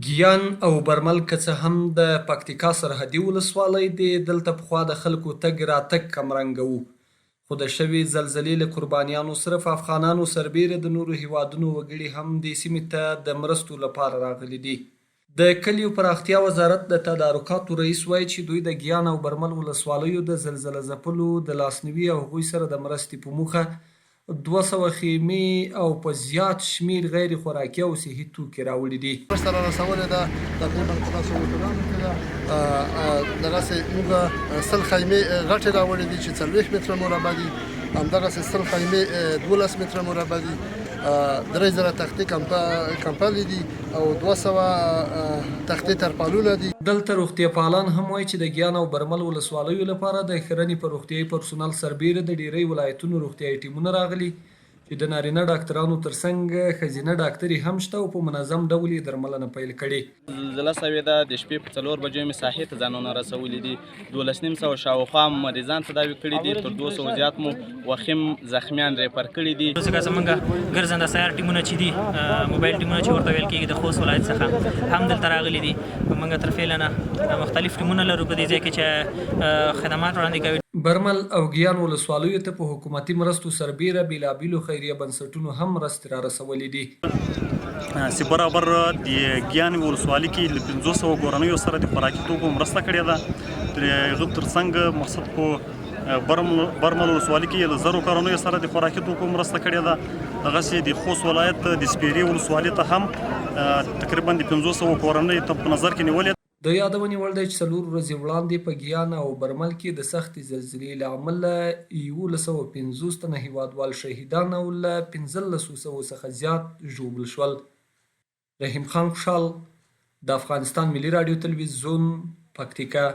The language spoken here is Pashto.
ګیان او برمل که څه هم د پکتیکا سرحدي ولسوالۍ دي، دلته پخوا د خلکو تګ راتګ کمرنګه وو، خو د شوې زلزلې له قربانیانو صرف افغانانو سربېره د نورو هېوادونو وګړي هم دې سیمې ته د مرستو لپاره راغلي دي. د کلیو پراختیا وزارت د تدارکاتو رئیس وايي چې دوی د ګیان او برمل ولسوالیو د زلزله ځپلو د لاسنیوي او هغوی سره د مرستې په موخه 200 خیمې او په زیات شمېر غیر خوراکي او صحي توکي راوړي دي. مرسته را رسولې ده، تقریبا په لسو هوټلانو کې ده. دغسې موږ 100 خیمې غټې راوړې دي چې 40 متره مربع دي، همدغسې 100 خیمې 12 متره مربع دي، 3000 تختې کمپلې دي او 200 تختې ترپالونه دي. دلته روغتیاپالان هم وايي چې د ګیان او برمل ولسوالیو لپاره د ښرنې پر روغتیايي پرسونل سربېره د ډېری ولایتونو روغتیايي ټیمونه راغلي چې د نارینه ډاکترانو ترڅنګ ښځینه ډاکترې هم شته او په منظم ډول یې درملنه پیل کړې. زلزله شوې ده، د شپې په 4 بجو مې ساحې ته ځانونه رسولي دي. 1250 شاوخوا مریضان تداوي کړي دي، تر 200 زیات مو وخیم زخمیان ریفر کړي دي. ځکه زمونږ ګرځنده سیار ټیمونه چې دي، موبایل ټیمونه چې ورته ویل کېږي، د خوست ولایت څخه هم دلته راغلي دي. موږ تر فعلا مختلف ټیمونه لرو په دې ځای کې چې خدمات وړاندې کوي. برمل او ګیان ولسوالیو ته په حکومتي مرستو سربېره بېلابېلو خیریه بنسټونو هم مرستې را رسولې دي. چې برابر د ګیان ولسوالي کې له 500 کورنیو سره د خوراکي توکو مرسته کړې ده. تر هغه ترڅنګ مقصد په برمل ولسوالي کې له 1000 کورنیو سره د خوراکي توکو مرسته کړې ده. دغسې د خوست ولایت د سپیرې ولسوالي ته هم تقریبا د 500 کورنۍ ته په نظر کې نیولې. د یادونې وړ دی چې 4 ورځې وړاندې په ګیان او برمل کې د سختې زلزلې له امله 1150 تنه هیوادوال شهیدان او له 1500 څخه زیات ژوبل شول. رحیم خان خوشحال، د افغانستان ملي راډیو تلویزیون، پکتیکا.